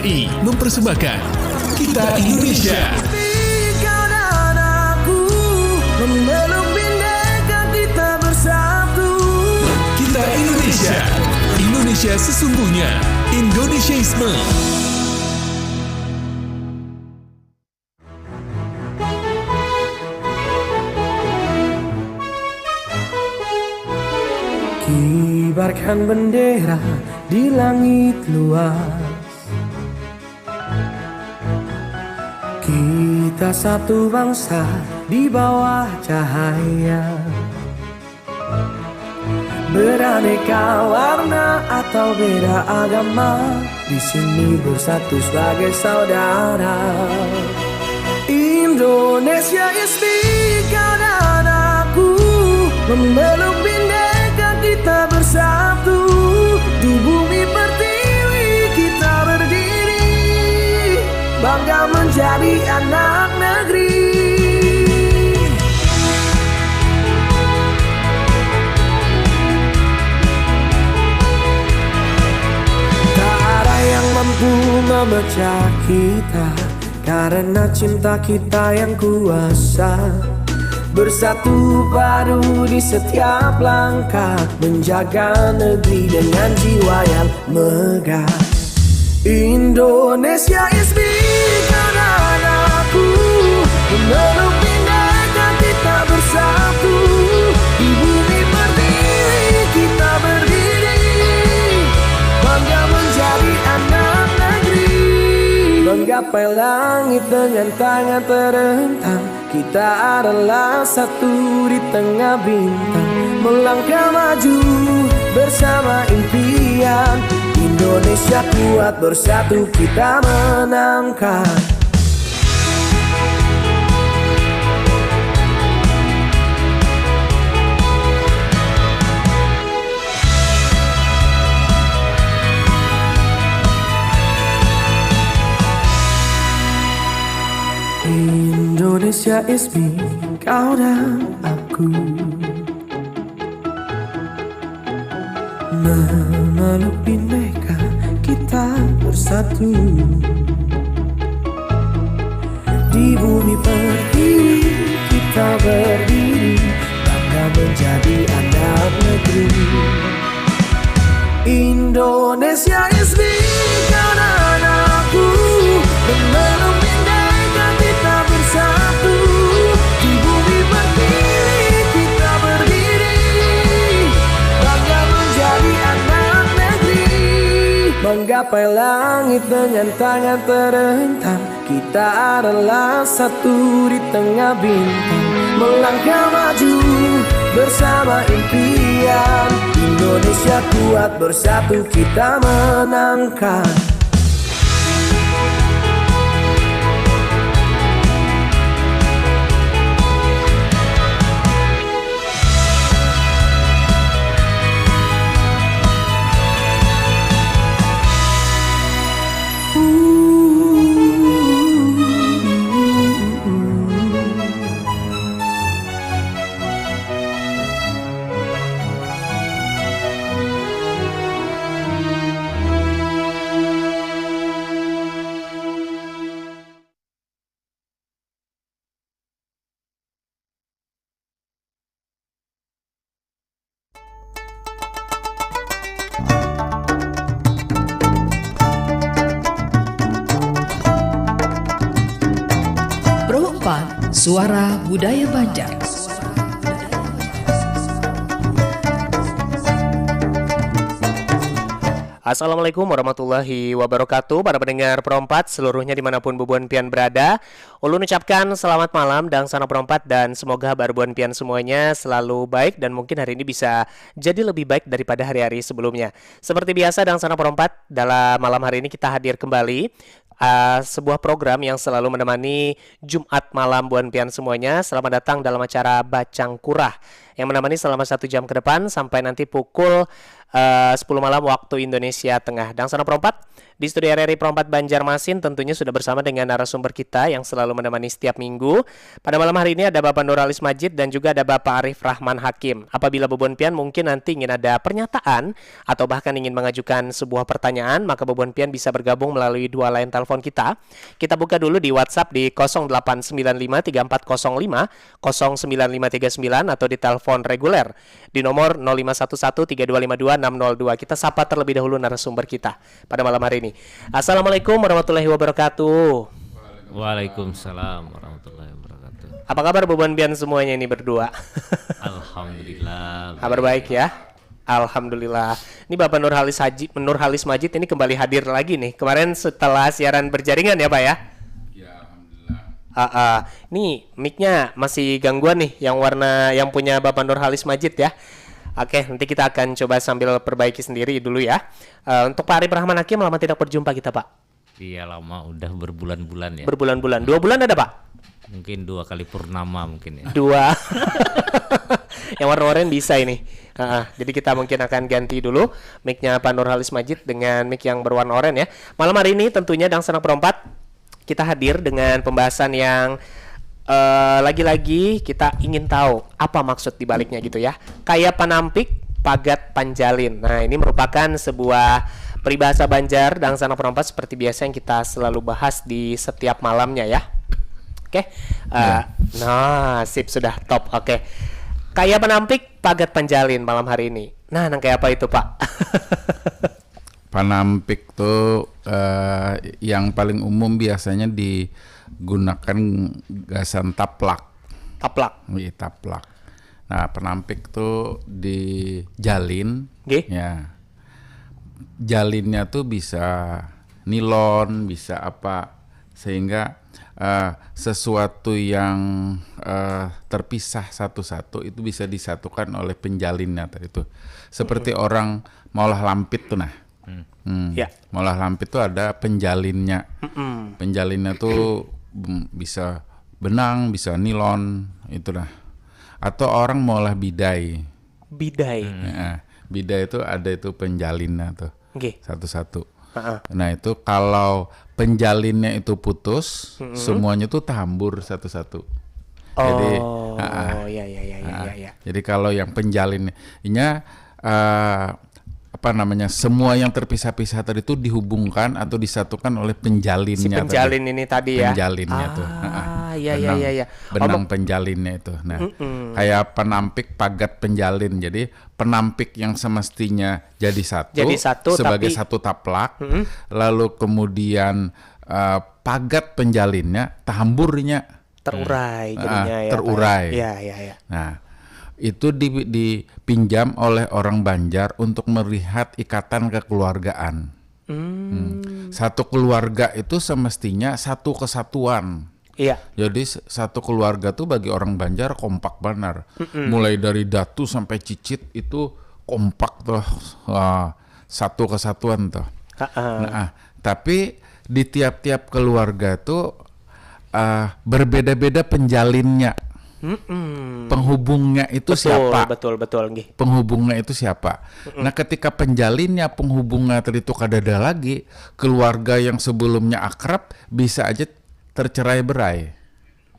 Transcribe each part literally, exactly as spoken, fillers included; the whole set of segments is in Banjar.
I mempersembahkan Kita Indonesia. Kau dan aku memeluk bendera kita bersatu. Kita Indonesia. Indonesia sesungguhnya. Indonesiaisme. Kibarkan bendera di langit luas. Kita satu bangsa di bawah cahaya. Beraneka warna atau beda agama, di sini bersatu sebagai saudara. Indonesia is big, kau dan aku memeluk bendera kita bersatu. Di bumi pertiwi kita berdiri, bangga menjadi anak negeri. Tak ada yang mampu memecah kita, karena cinta kita yang kuasa. Bersatu padu di setiap langkah, menjaga negeri dengan jiwa yang megah. Indonesia is big, kau dan aku memeluk bendera kita bersatu. Di bumi pertiwi kita berdiri, bangga menjadi anak negeri. Menggapai langit dengan tangan terentang, kita adalah satu di tengah bintang. Melangkah maju bersama impian. Indonesia kuat, bersatu kita menangkan. Indonesia is big, kau dan aku memeluk bhinneka kita bersatu. Di bumi pertiwi kita berdiri, bangga menjadi anak negeri. Indonesia is big, kau dan aku memeluk bhinneka kita bersatu. Di bumi pertiwi kita berdiri, bangga menjadi anak negeri. Menggapai langit dengan tangan terentang, kita adalah satu di tengah bintang. Melangkah maju bersama impian. Indonesia kuat, bersatu kita menangkan. Pro empat, Suara Budaya Banjar. Assalamualaikum warahmatullahi wabarakatuh. Para pendengar Pro empat seluruhnya dimanapun bubuhan pian berada, ulun ucapkan selamat malam dangsana Pro empat dan semoga habar bubuhan pian semuanya selalu baik dan mungkin hari ini bisa jadi lebih baik daripada hari-hari sebelumnya. Seperti biasa dangsana Pro empat, dalam malam hari ini kita hadir kembali, uh, sebuah program yang selalu menemani Jumat malam bubuhan pian semuanya. Selamat datang dalam acara Bacang Kurah yang menemani selama satu jam ke depan sampai nanti pukul, uh, sepuluh malam waktu Indonesia Tengah. Dangsana Pro empat, Di studio R R I Pro empat Banjarmasin tentunya sudah bersama dengan narasumber kita yang selalu menemani setiap minggu. Pada malam hari ini ada Bapak Nurhalis Majid dan juga ada Bapak Arif Rahman Hakim. Apabila bubuhan pian mungkin nanti ingin ada pernyataan atau bahkan ingin mengajukan sebuah pertanyaan, maka bubuhan pian bisa bergabung melalui dua line telepon kita. Kita buka dulu di WhatsApp di kosong delapan sembilan lima tiga empat kosong lima kosong sembilan lima tiga sembilan atau di telepon reguler di nomor nol lima satu satu tiga dua lima dua enam nol dua. Kita sapa terlebih dahulu narasumber kita pada malam hari ini. Assalamualaikum warahmatullahi wabarakatuh. Waalaikumsalam warahmatullahi wabarakatuh. Apa kabar bubuhan pian semuanya ini berdua? Alhamdulillah. Kabar baik ya? Alhamdulillah. Ini Bapak Nurhalis Haji, Nurhalis Majid ini kembali hadir lagi nih. Kemarin setelah siaran berjaringan ya Pak ya? Ya, alhamdulillah. Ah, ah. Ini mic-nya masih gangguan nih, yang warna yang punya Bapak Nurhalis Majid ya. Oke, nanti kita akan coba sambil perbaiki sendiri dulu ya. Eh, untuk Pak Arif Rahman Hakim, lama tidak berjumpa kita Pak. Iya, lama, udah berbulan-bulan ya. Berbulan-bulan, dua bulan ada Pak? Mungkin dua kali purnama mungkin ya. Dua. Yang warna oranye bisa ini. Heeh, jadi kita mungkin akan ganti dulu mic-nya Pak Nurhalis Majid dengan mic yang berwarna oranye ya. Malam hari ini tentunya Dangsanak Pro empat kita hadir dengan pembahasan yang eh, lagi-lagi kita ingin tahu apa maksud dibaliknya gitu ya. Kaya panampik, pagat panjalin. Nah, ini merupakan sebuah peribahasa Banjar Dangsanak Pro empat seperti biasa yang kita selalu bahas di setiap malamnya ya. Oke. Eh, Nah, sip, sudah top. Oke. Kaya panampik, pagat panjalin malam hari ini. Nah, nang kayak apa itu, Pak? Panampik tuh eh, yang paling umum biasanya digunakan gasan taplak. Taplak. Wih, taplak. Nah, panampik tuh dijalin. Nggih. Ya. Jalinnya tuh bisa nilon, bisa apa, sehingga eh, sesuatu yang eh, terpisah satu-satu itu bisa disatukan oleh penjalinnya tadi tuh. Seperti orang maulah lampit tuh nah. Hmm. Ya. Maulah lampit tuh ada penjalinnya. Mm-mm. Penjalinnya tuh mm, bisa benang, bisa nilon, itulah. Atau orang maulah bidai. Bidai. Ya, bidai itu ada itu penjalinnya tuh Nggih. satu-satu. Heeh. Nah, itu kalau penjalinnya itu putus, semuanya tuh tahambur satu-satu. Jadi, Oh, ha-ha. Ya, ya, ya, ya, Nah, ya, ya. Jadi kalau yang penjalinnya eh, apa namanya, semua yang terpisah-pisah tadi itu dihubungkan atau disatukan oleh penjalinnya Si penjalin tadi. Ini tadi ya. Penjalinnya tuh. Ah, Ha-ha. Ya, ya, Benang, ya, ya. benang Omong- penjalinnya itu. Nah, kayak penampik pagat penjalin. Jadi penampik yang semestinya jadi satu, Jadi satu, sebagai tapi- satu taplak, lalu kemudian eh, pagat penjalinnya, tahambur inya. Terurai Ah, jadinya ya. Pak. terurai. Ya, ya, ya. Nah, itu di- dipinjam oleh orang Banjar untuk melihat ikatan kekeluargaan. Hmm. Satu keluarga itu semestinya satu kesatuan. Iya. Jadi s- satu keluarga tuh bagi orang Banjar kompak banar. Mulai dari datu sampai cicit itu kompak tuh. Wah, satu kesatuan tuh. Heeh. Nah, tapi di tiap-tiap keluarga tuh eh, berbeda-beda penjalinnya. Mm-mm. Penghubungnya itu Betul, siapa? Betul, betul, nggih. Penghubungnya itu siapa? Nah, ketika penjalinnya, penghubungnya tadi itu kadada lagi, keluarga yang sebelumnya akrab bisa aja tercerai berai.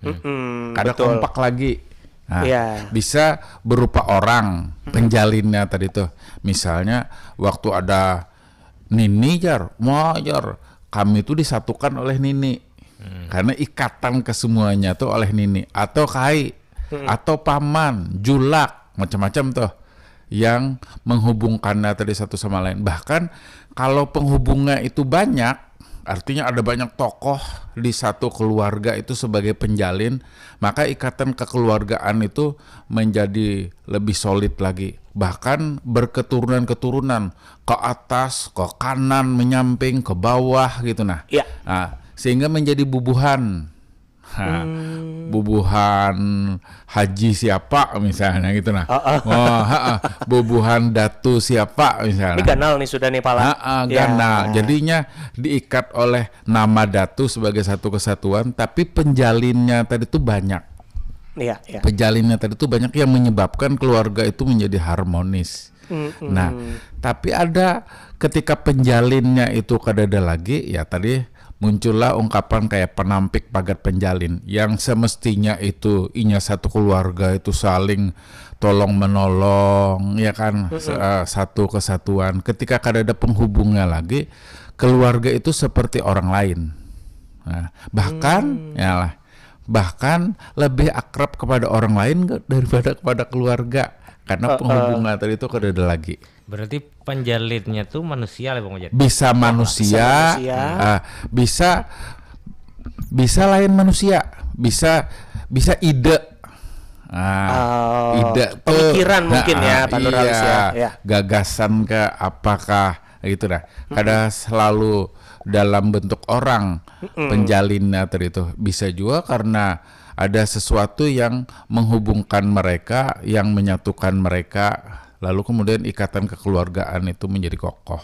Mm-mm, Kada betul. Kompak lagi. Nah, Iya. Bisa berupa orang penjalinnya tadi tuh. Misalnya waktu ada nini, jar, wah, jar, kami tuh disatukan oleh nini. Karena ikatan kesemuanya tuh oleh nini atau kai atau paman, julak, macam-macam tuh yang menghubungkannya tadi satu sama lain. Bahkan kalau penghubungnya itu banyak, artinya ada banyak tokoh di satu keluarga itu sebagai penjalin, maka ikatan kekeluargaan itu menjadi lebih solid lagi. Bahkan berketurunan-keturunan, ke atas, ke kanan, menyamping, ke bawah gitu nah. Iya. Nah, sehingga menjadi bubuhan. Ha, bubuhan haji siapa misalnya gitu nah. Oh, ha, bubuhan datu siapa misalnya. Ini ganal nih sudah nih, pala. Ha, ganal. Jadinya diikat oleh nama datu sebagai satu kesatuan, tapi penjalinnya tadi tuh banyak. Iya, iya. Penjalinnya tadi tuh banyak yang menyebabkan keluarga itu menjadi harmonis. Mm-mm. Nah, tapi ada ketika penjalinnya itu kadada lagi, ya tadi muncullah ungkapan kayak penampik pagat penjalin yang semestinya itu inya satu keluarga itu saling tolong menolong, ya kan, se- eh, satu kesatuan. Ketika kadada penghubungnya lagi, keluarga itu seperti orang lain. Nah, bahkan ya lah, bahkan lebih akrab kepada orang lain ke- daripada kepada keluarga karena penghubungan tadi itu kadada lagi. Berarti penjalinnya tuh manusia lah, Bang Majid. Bisa manusia, manusia. Ah, bisa bisa lain manusia, bisa bisa ide. Ah, Oh, ide tuh, pemikiran mungkin ya, ah, Pak Nurhalis, iya, ya, ya. Gagasan ke apakah gitu dah. Kada selalu dalam bentuk orang penjalinnya tadi itu. Bisa juga karena ada sesuatu yang menghubungkan mereka, yang menyatukan mereka, lalu kemudian ikatan kekeluargaan itu menjadi kokoh.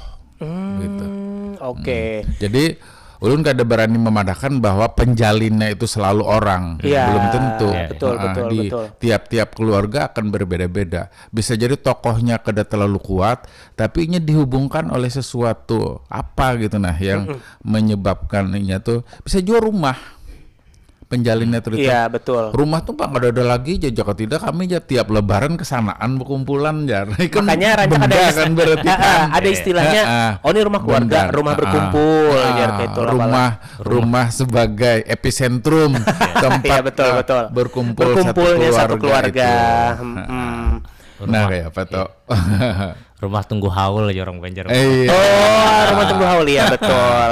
Gitu. Hmm, oke. Jadi ulun kada berani memadahkan bahwa penjalinnya itu selalu orang, Iya. Belum tentu. Betul, Ah, betul, di betul. tiap-tiap keluarga akan berbeda-beda. Bisa jadi tokohnya kada terlalu kuat, tapi ini dihubungkan oleh sesuatu apa gitu nah yang menyebabkannya tuh bisa juga rumah penjalinnya tuh. Iya, betul. Rumah tuh pang ada ada lagi aja, jaka tidak kami aja tiap lebaran kesanaan berkumpulan jar. Kan Makanya rancak benda ada ist- kan berarti Ah, kan. ada istilahnya. Ah, Oh, ini rumah keluarga, Benda. rumah Ah, berkumpul, ah, jar kayak itu lah, rumah pala. Rumah sebagai epicentrum tempat Iya, betul, eh, betul. berkumpul Berkumpulnya satu satu keluarga, keluarga. itu. Hmm. Nah, kayak apa toh? Rumah tunggu haul aja orang Banjar. Eh, iya. Oh, rumah tunggu haul ya, betul.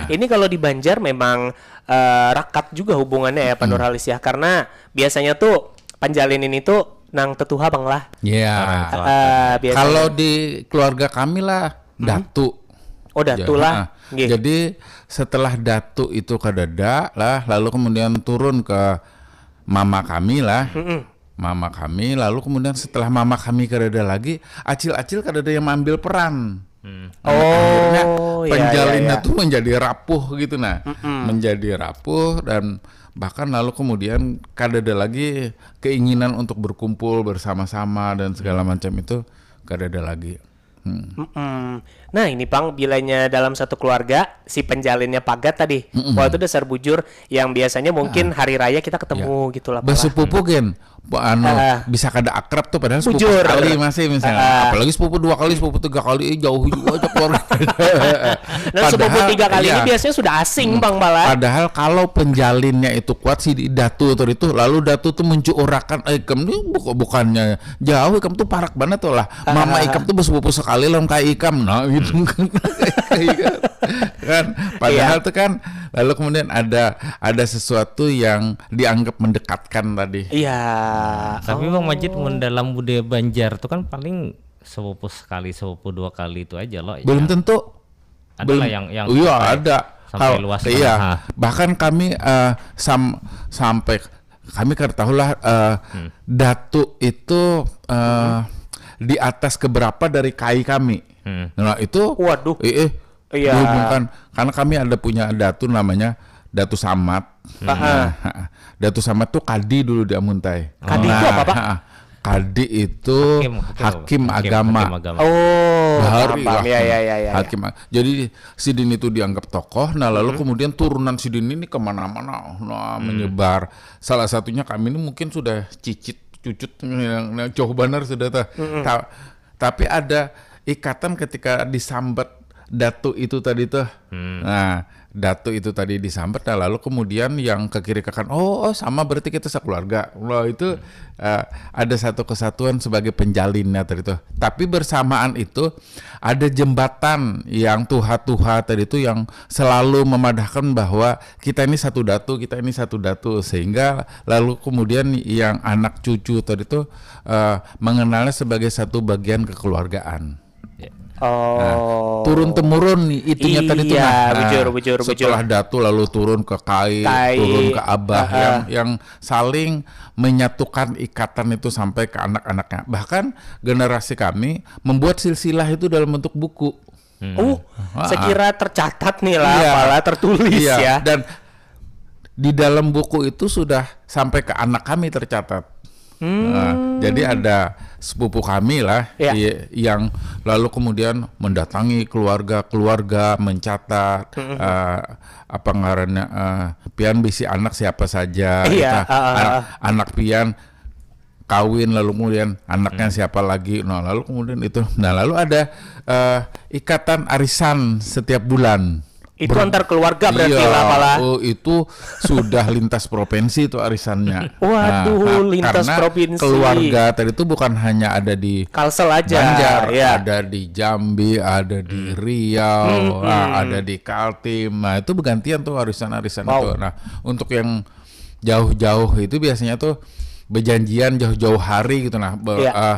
Ini kalau di Banjar memang eh, rakat juga hubungannya ya, Pak Nurhalis ya, karena biasanya tuh penjalin ini tuh nang tetuha bang lah. Iya. Eh, biasanya. Kalau di keluarga kami lah datu. Oh, datu Ja- lah. ah. Nggih. Jadi setelah datu itu kadada lah, lalu kemudian turun ke mama kami lah. Mama kami, lalu kemudian setelah mama kami kadada lagi, acil-acil kadada yang mengambil peran. Nah, Oh, akhirnya iya, penjalinnya iya, iya. tuh menjadi rapuh gitu nah. Menjadi rapuh dan bahkan lalu kemudian kadada lagi keinginan untuk berkumpul bersama-sama dan segala macam itu kadada lagi. Hmm. Mm-mm. Nah, ini pang bilanya dalam satu keluarga si penjalinnya pagat tadi. Wah, itu dasar bujur yang biasanya mungkin hari raya kita ketemu gitu lah, pala. Basupupu gen, bu- anu Ah. bisa kada akrab tuh padahal sepupu Bujur. sekali masih misalnya. Ah. Apalagi sepupu dua kali, sepupu tiga kali, eh, jauh juga aja keluarga. Nah, sepupu Padahal, tiga kali ini iya. biasanya sudah asing, Bang, pala. Padahal kalau penjalinnya itu kuat si datu tadi tuh, lalu datu tuh mencuurakan, eh, kamu tuh buka- bukannya jauh, kamu tuh parak banget tuh lah. Mama ikam tuh bersepupu sekali lawan kayak ikam, nah gitu kan. Kan, padahal Iya. Tuh kan, lalu kemudian ada ada sesuatu yang dianggap mendekatkan tadi. Iya. Tapi Bang Majid, mun dalam budaya Banjar tuh kan paling sepupu sekali, sepupu dua kali itu aja loh. Belum Ya. Tentu. Ada Belum. Lah yang yang Iya, sampai, ada. sampai Kal- luas iya. Nah. Bahkan kami eh, sam- sampai kami kada tahu lah eh, Hmm. datu itu eh, di atas keberapa dari kai kami. Hmm. Nah, itu Waduh. Eh, eh, Iya. dihubungkan karena kami ada punya datu namanya Datu Samad. Ah, ah. Nah, Datu Samad tuh kadi dulu di Amuntai. Kadi itu apa, Pak? Ha, kadi itu Hakim, hakim, hakim, hakim, agama. hakim agama. Oh, Bahari paham, paham. lah. Ya, ya, ya, ya, ya. Hakim. Jadi sidin itu dianggap tokoh, nah lalu kemudian turunan sidin ini kemana-mana, nah menyebar. Salah satunya kami ini mungkin sudah cicit cucut yang, yang jauh benar sudah tuh. Ta- tapi ada ikatan ketika disambat datu itu tadi tuh. Nah, datu itu tadi disambat, nah lalu kemudian yang ke kiri ke kanan, oh, oh sama berarti kita sekeluarga. Wah, itu eh, ada satu kesatuan sebagai penjalinnya tadi tuh. Tapi bersamaan itu ada jembatan yang tuha-tuha tadi tuh yang selalu memadahkan bahwa kita ini satu datu, kita ini satu datu, sehingga lalu kemudian yang anak cucu tadi tuh eh, mengenalnya sebagai satu bagian kekeluargaan. Ya. Oh. Nah, turun temurun nih itunya tadi tuh Iya, nah. bujur, Nah, bujur, bujur. Setelah datu lalu turun ke kai, Kai. Turun ke abah Heeh. yang yang saling menyatukan ikatan itu sampai ke anak-anaknya. Bahkan generasi kami membuat silsilah itu dalam bentuk buku. Oh, Ah. sekira tercatat nih lah, Iya. pala tertulis Iya, ya. Dan di dalam buku itu sudah sampai ke anak kami tercatat. Hmm. Nah, jadi ada sepupu kami lah, ya, yang lalu kemudian mendatangi keluarga-keluarga, mencatat, eh, apa ngarannya, eh, pian bisi anak siapa saja, iya, gitu. Anak, anak pian kawin, lalu kemudian anaknya siapa lagi, nah, lalu kemudian itu, nah, lalu ada, eh, ikatan arisan setiap bulan. Itu antar keluarga berarti lah, Pala. Oh, itu sudah lintas provinsi itu arisannya. Waduh, nah, lintas provinsi. Karena keluarga tadi itu bukan hanya ada di Kalsel aja, Banjar, ya, ada di Jambi, ada di Riau, nah, ada di Kaltim. Nah, itu bergantian tuh arisan-arisan itu. Nah, untuk yang jauh-jauh itu biasanya tuh berjanjian jauh-jauh hari gitu, nah, be- eh,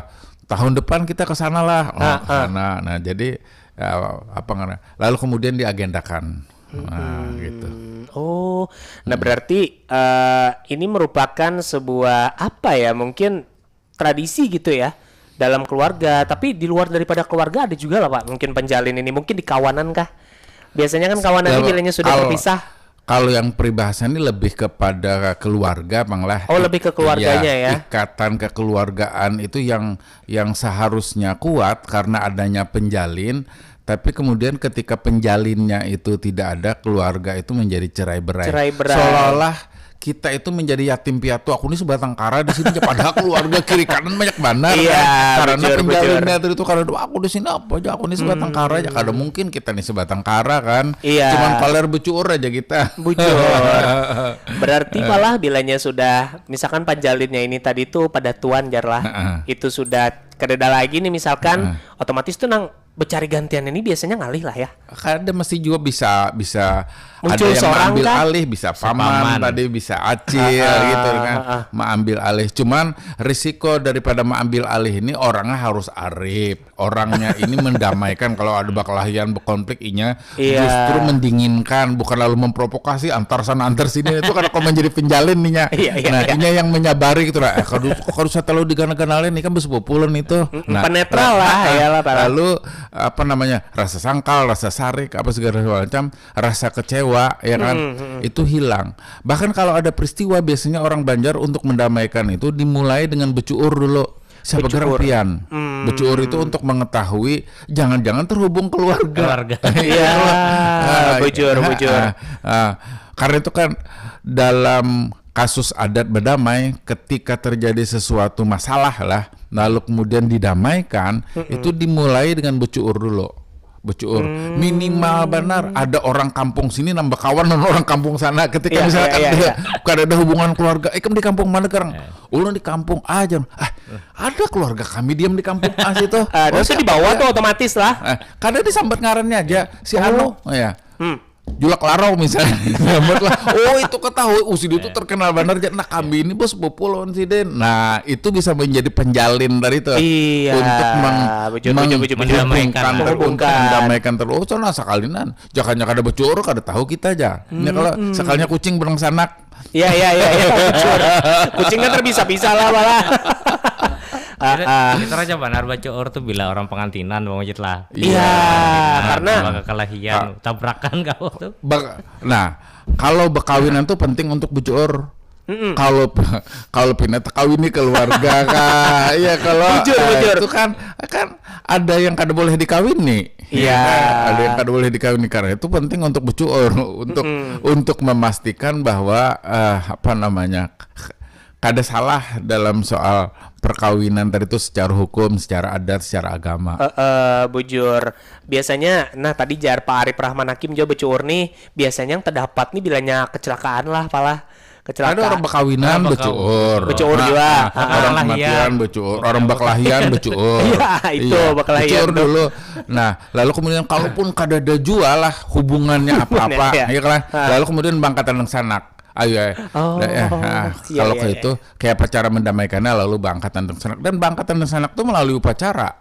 tahun depan kita ke sana lah. Oh, ke sana. Nah, jadi, ya, apa ngarannya, lalu kemudian diagendakan. Nah, gitu. Oh, nah, berarti, eh, ini merupakan sebuah, apa ya, mungkin tradisi gitu ya dalam keluarga. Tapi di luar daripada keluarga ada juga lah, Pak, mungkin penjalin ini, mungkin di kawanan kah? Biasanya kan kawanan ini bilanya sudah berpisah. Kalau yang peribahasa ini lebih kepada keluarga, Bang, lah. Oh, lebih ke keluarganya, ya. Ikatan kekeluargaan itu yang yang seharusnya kuat karena adanya penjalin, tapi kemudian ketika penjalinnya itu tidak ada, keluarga itu menjadi cerai berai. Cerai berai. Seolah-olah kita itu menjadi yatim piatu. Aku ini sebatang kara di sini, padahal keluarga kiri kanan banyak banar. Iya, kan? Karena penjalinnya itu, karena, "Wah, aku di sini apa aja, aku ini sebatang kara aja." Kada mungkin kita nih sebatang kara, kan. Iya. Cuman paler becuur aja kita. Bujur. Berarti, Pala, bilanya sudah, misalkan penjalinnya ini tadi tuh pada tuan, jar lah. Itu sudah kadada lagi nih, misalkan, otomatis tuh nang becari gantian ini biasanya ngalih lah, ya. Kada mesti juga bisa, bisa muncul ada yang seorang, ambil kah? Alih, bisa paman, paman tadi, bisa acil gitu kan, maambil alih. Cuman risiko daripada maambil alih ini orangnya harus arif, orangnya ini mendamaikan. Kalau ada bakalahian, berkonflik, inya justru mendinginkan, bukan lalu memprovokasi antar sana antar sini. Itu kada kau menjadi penjalin ninya. Iya, iya, nah, iya. Inya yang menyabari gitu lah. Eh, kada, kada usah terlalu digana-ganalin, ini kan besepupulan itu. Nah, penetral lah, ya lah, lalu apa namanya, rasa sangkal, rasa sarik, apa segala macam, rasa kecewa, ya kan, itu hilang. Bahkan kalau ada peristiwa, biasanya orang Banjar untuk mendamaikan itu dimulai dengan becuur dulu. Siapa gerang pian? Becuur itu untuk mengetahui, jangan-jangan terhubung keluarga. Keluarga. Iya, bujur, bujur. Karena itu kan dalam kasus adat bedamai, ketika terjadi sesuatu masalah lah, lalu kemudian didamaikan, itu dimulai dengan becuur dulu. Becuur. Minimal banar ada orang kampung sini nambah kawan dengan orang kampung sana. Ketika misalnya kada ada hubungan keluarga, "Eh, kamu di kampung mana, gerang?" "Ulun di kampung A," jar. "Ah, ada keluarga kami diam di kampung A situ." Nah, itu dibawa tuh otomatis lah. Kada disambat ngarannya aja, si anu, ya. Julak Larau misalnya. Sambat lah. "Oh, itu ketahui, oh, si dia tuh terkenal banar, jar. Nah, kami ini bos bepupulan si den." Nah, itu bisa menjadi penjalin tadi tuh. Iya. Untuk meng, bujur, bujur, bujur, bujur. Menghubungkan, menghubungkan. Untuk mendamaikan terus. Oh, sana sakalinan. Jakanya kada becuur, kada tahu kita aja. Ini kalau sekalinya kucing berang sanak. Iya, iya, iya, iya, becuur. Kucing kan terpisah-pisah lah, malah. Jadi, jadi raja banar bacuur tuh bila orang pengantinan, Bang Majid lah. Iya, karena kekelahian, tabrakan kau tuh. Nah, kalau bekawinan tuh penting untuk becuur. Kalau kalau pina tekawini keluarga kah? Iya, kalau itu kan kan ada yang kada boleh dikawini. Iya. Ada yang kada boleh dikawini, karena itu penting untuk becuur, untuk untuk memastikan bahwa, eh, apa namanya, kada salah dalam soal perkawinan tadi tuh secara hukum, secara adat, secara agama. Eh, eh, bujur. Biasanya, nah, tadi jar Pak Arif Rahman Hakim jua becuur nih, biasanya yang terdapat nih bilanya kecelakaan lah, Pala. Kecelakaan. Ada orang bekawinan becuur. Becuur jua. Orang kematian becuur, orang bekelahian becuur. Iya, itu bekelahian. Becuur dulu. Nah, lalu kemudian kalaupun kadada jua lah hubungannya apa-apa, ya kan? Lalu kemudian bangkatan nang sanak. Ayo, ayo. Oh, nah, eh, nah, iya, kalau iya, kayak iya. Itu, kayak apa cara mendamaikannya, lalu bangkatan dengan sanak. Dan bangkatan dengan sanak itu melalui upacara.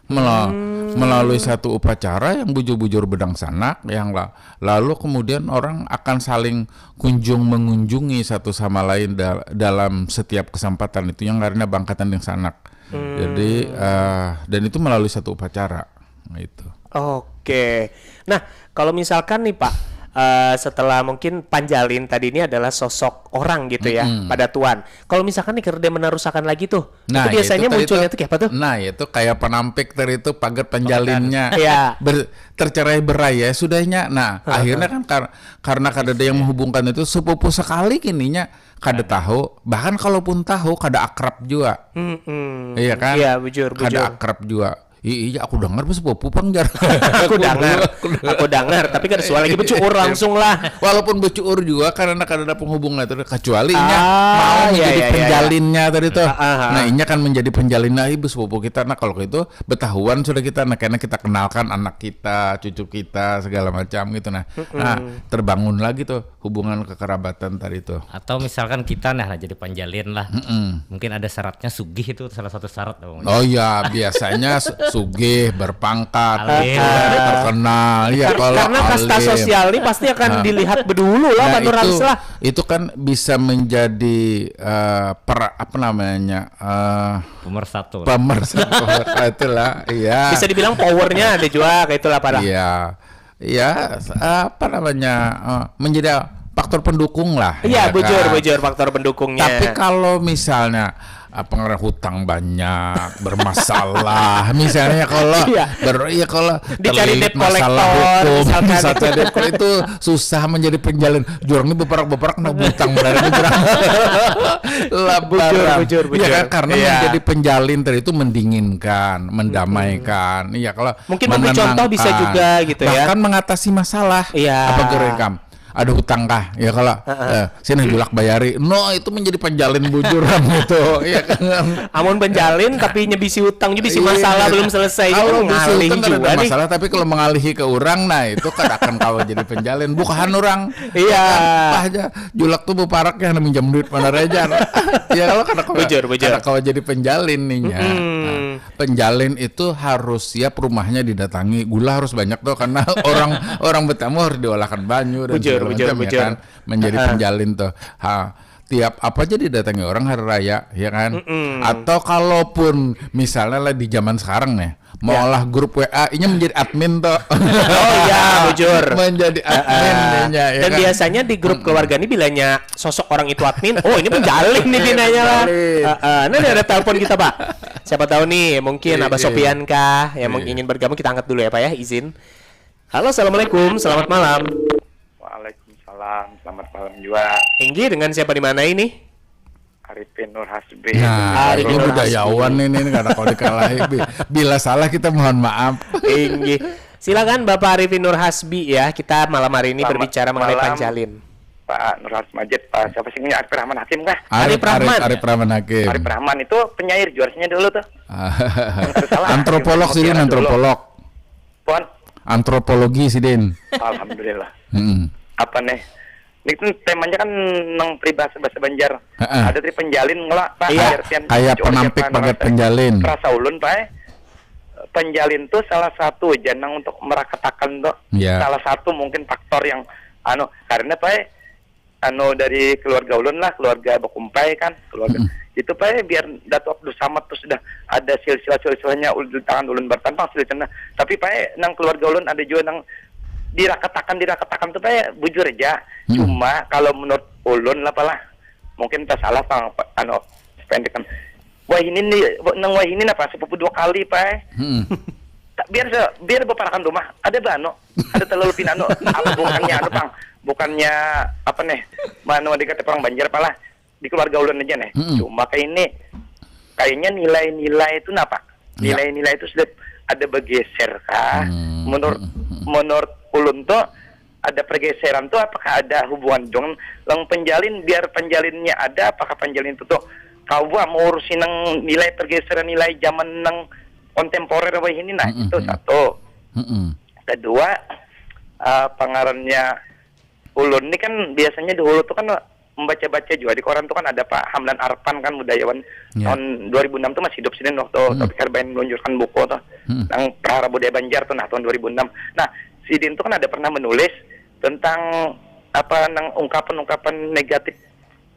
Mela- hmm. Melalui satu upacara yang bujur-bujur bedang sanak, yang la- lalu kemudian orang akan saling kunjung mengunjungi satu sama lain da- dalam setiap kesempatan itu, yang karena bangkatan dengan sanak. Hmm. Jadi, uh, dan itu melalui satu upacara. Gitu. Oke. Nah, kalau misalkan nih, Pak, eh, setelah mungkin panjalin tadi ini adalah sosok orang gitu ya, Mm-mm. pada tuan. Kalau misalkan nih kada menerusakan lagi tuh, Nah, itu biasanya itu tadi munculnya tuh, tuh kayak apa tuh? Nah, itu kayak penampik tadi itu pagar panjalinnya. Iya. Ber-, tercerai berai ya sudahnya. Nah, Heeh. akhirnya kan kar-, karena kada ada yang menghubungkan itu sepupu sekali kininya kada Nah. tahu. Bahkan kalaupun tahu kada akrab juga. Mm-mm. Iya kan? Iya, bujur, Kada bujur. akrab juga. "Ih, iya, aku dengar bos sepupu pang jar." Aku dengar, aku dengar. Aku dengar, tapi kada suah lagi becuur langsung lah. Walaupun becuur juga karena kada ada penghubungnya tadi, kecuali inya Ah, mau iya, menjadi iya, iya, iya. penjalinnya tadi tuh. Ah, ah, ah. Nah, inya kan menjadi penjalin, "Nah, ibu sepupu kita." Nah, kalau itu betahuan sudah kita, nah, karena kita kenalkan anak kita, cucu kita, segala macam gitu. Nah, Mm-mm. nah, terbangun lagi tuh hubungan kekerabatan tadi tuh. Atau misalkan kita nah, nah, jadi panjalin lah. Mm-mm. Mungkin ada syaratnya sugih itu salah satu syarat dong. Oh iya, biasanya su-, sugih, berpangkat, Alim. terkenal, ya Kar-, kalau karena kasta alim. sosial ini pasti akan Nah. dilihat bedulu lah, Nah, menurut itu, Haris lah. itu kan bisa menjadi, eh, per-, apa namanya, eh, Pemersatu. pemersatu, itulah, iya. Bisa dibilang powernya ada juga, kayak itulah, Pak, dah. Iya. Ya, s-, apa namanya, eh, menjadi faktor pendukung lah, Iya, ya bujur, kan? bujur, faktor pendukungnya. Tapi kalau misalnya, apa ngaran, hutang banyak, bermasalah, misalnya kalau Iya. ber-, ya kalau Dicari terlilit debt masalah collector, hukum, misalkan. misalnya debt collector, itu susah menjadi penjalin. Jurang ini beperak-beperak, nah, butang berani jurang. Lah, Bujur, barang. bujur, Ya bujur. kan, karena Iya. menjadi penjalin tadi itu mendinginkan, mendamaikan. Iya, kalau Mungkin memberi contoh bisa menenangkan. juga gitu ya. Bahkan mengatasi masalah. Iya. Apa gerang ikam? Ada hutang kah? Ya kalau, Heeh. eh, sini julak bayari. No, itu menjadi penjalin bujur itu. Iya kan? Amun penjalin tapi nya bisi hutang juga, bisi Iya. masalah belum selesai. Itu Kalau kan bisi ngalih hutang kan juga ada nih. masalah, tapi kalau mengalihi ke orang, nah itu kan akan kawa jadi penjalin. Bukahan orang. Iya. Ya kan? Pah aja. Julak tuh beparak ya, minjam duit mana rejar. Ya kalau kada kawa, Bujur, bujur. kada kawa jadi penjalin nih nya. Mm-mm. Nah, penjalin itu harus siap rumahnya didatangi. Gula harus banyak tuh karena orang, orang betamu harus diolahkan banyu dan Bujur, segala bujur, macam, ya bujur. kan? Menjadi Heeh. penjalin tuh. Ha, tiap apa aja didatangi orang hari raya, ya kan? Mm-mm. Atau kalaupun misalnya lah di zaman sekarang nih, mau Ya. olah grup W A, inya menjadi admin tuh. Oh iya, bujur. Menjadi admin Heeh. inya, ya Dan kan? biasanya di grup Mm-mm. keluarga ini bilanya sosok orang itu admin, oh, ini penjalin nih Iya, pinanya lah. penjalin. Heeh. Nah, ini ada telepon kita, Pak. Siapa tahu nih, mungkin Iya, Abah iya. Sopian kah yang meng-, Iya. ingin bergabung, kita angkat dulu ya, Pak ya, izin. Halo, assalamualaikum, selamat malam. Waalaikumsalam, selamat malam juga. Inggih, dengan siapa di mana ini? Arifin Nur Hasbi. Nah, Arifin ini Nur budayawan Hasbi. ini, ini kada kawa dikalahi. Bi-, bila salah kita mohon maaf. Inggih. Silakan Bapak Arifin Nur Hasbi ya, kita malam hari ini Selamat berbicara mengenai malam, panjalin. Pak Nur Hasbi Majid, Pak, siapa sih ini? Arif Rahman Hakim kah? Arif, Arif Rahman. Arif, Arif Rahman Hakim. Arif Rahman itu penyair juaranya dulu tuh. Kalau tidak salah, Antropolog Arif Rahman sidin, juara dulu. antropolog. Pon? Antropologi sidin. Alhamdulillah. Hmm. Apa nih? Ini kan temanya kan nang peribahasa bahasa Banjar. Heeh. Ada tadi penjalin ngelak, Pak. Iya. Artian Kayak juara penampik siapa pagar nang penjalin. Perasa ulun, Pak, eh. Penjalin tuh salah satu aja nang untuk merakatakan tuh. Iya. Salah satu mungkin faktor yang anu, karena, Pak, eh, anu dari keluarga ulun lah, keluarga bakumpai kan, keluarga. Mm-mm. Itu, Pak, eh, biar Datu Abdul Samad tuh sudah ada silsilah-silsilahnya ul-, tangan ulun bertantang silsilahnya. Tapi, Pak, eh, nang keluarga ulun ada juga nang dirakatakan, dirakatakan tuh, Pak, eh, bujur aja. Mm-mm. Cuma kalau menurut ulun lah, Pak, lah, mungkin tak salah, Pak, anu, pendekan. Wah, ini nih, nang wah ini napa? Sepupu dua kali, Pak, eh. Mm-mm. Tak, biar se-, biar beparakan rumah. Ada ba, anu, ada terlalu pina, anu, apa bukannya, anu, Pang, bukannya, apa nih, manu dikata orang Banjar, Pak, lah, di keluarga ulun aja nih. Mm-mm. Cuma kayak ini, kayaknya nilai-nilai itu napa? Iya. Nilai-nilai itu sudah ada bergeser kah? Hmm. Menurut, Mm-mm. menurut ulun tuh ada pergeseran tuh apakah ada hubungan dong lang penjalin, biar penjalinnya ada, apakah penjalin itu tuh kawa mengurusi nang nilai pergeseran nilai zaman nang kontemporer apa ini? Nah, Mm-mm. itu satu. Mm-mm. Kedua, eh, pangarannya ulun ni kan biasanya dahulu tuh kan membaca-baca juga di koran tuh kan ada Pak Hamdan Arpan kan budayawan Ya. tahun dua ribu enam tuh masih hidup sidin waktu Hmm. Taufik Harbain meluncurkan buku tuh Hmm. nang Prahara Budaya Banjar tuh nah tahun dua ribu enam. Nah, sidin tuh kan ada pernah menulis tentang apa nang ungkapan-ungkapan negatif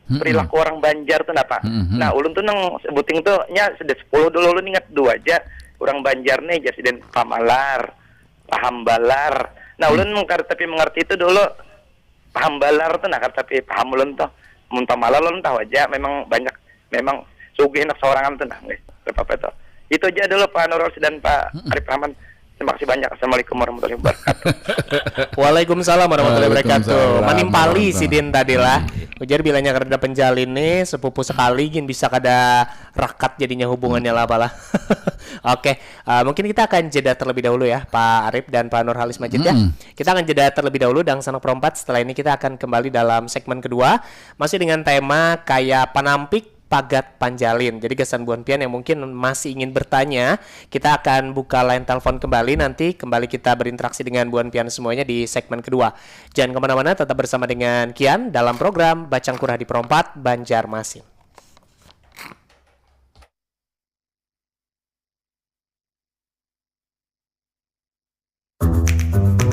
Hmm. perilaku orang Banjar tuh napa. Hmm, hmm. Nah, ulun tuh nang sebuting tuh nya sudah sepuluh dulu ulun ingat dua aja orang Banjar nih jar sidin pamalar. Paham balar. Nah, Hmm. ulun mengkar-, tapi mengerti itu dulu paham balar tuh nah, tapi paham ulun tuh mun pamalar ulun tahu aja memang banyak, memang sugih anak seorangan tuh nah, nggih. Apa itu, itu aja dulu Pak Nurul dan Pak Arif Rahman. Terima kasih banyak. Assalamualaikum warahmatullahi wabarakatuh. Waalaikumsalam warahmatullahi wabarakatuh. Manimpali sidin tadi lah. Ujar bilanya kada penjalin nih sepupu sekali gin bisa kada rakat jadinya hubungannya lah apalah. Oke, uh, mungkin kita akan jeda terlebih dahulu ya Pak Arif dan Pak Nurhalis Majid ya. Kita akan jeda terlebih dahulu dan sanak perompat. Setelah ini kita akan kembali dalam segmen kedua masih dengan tema kaya panampik pagat panjalin. Jadi gasan buhan pian yang mungkin masih ingin bertanya, kita akan buka line telepon kembali nanti kembali kita berinteraksi dengan buhan pian semuanya di segmen kedua. Jangan kemana-mana, tetap bersama dengan Kian dalam program Bacang Kurah di Perompat Banjarmasin.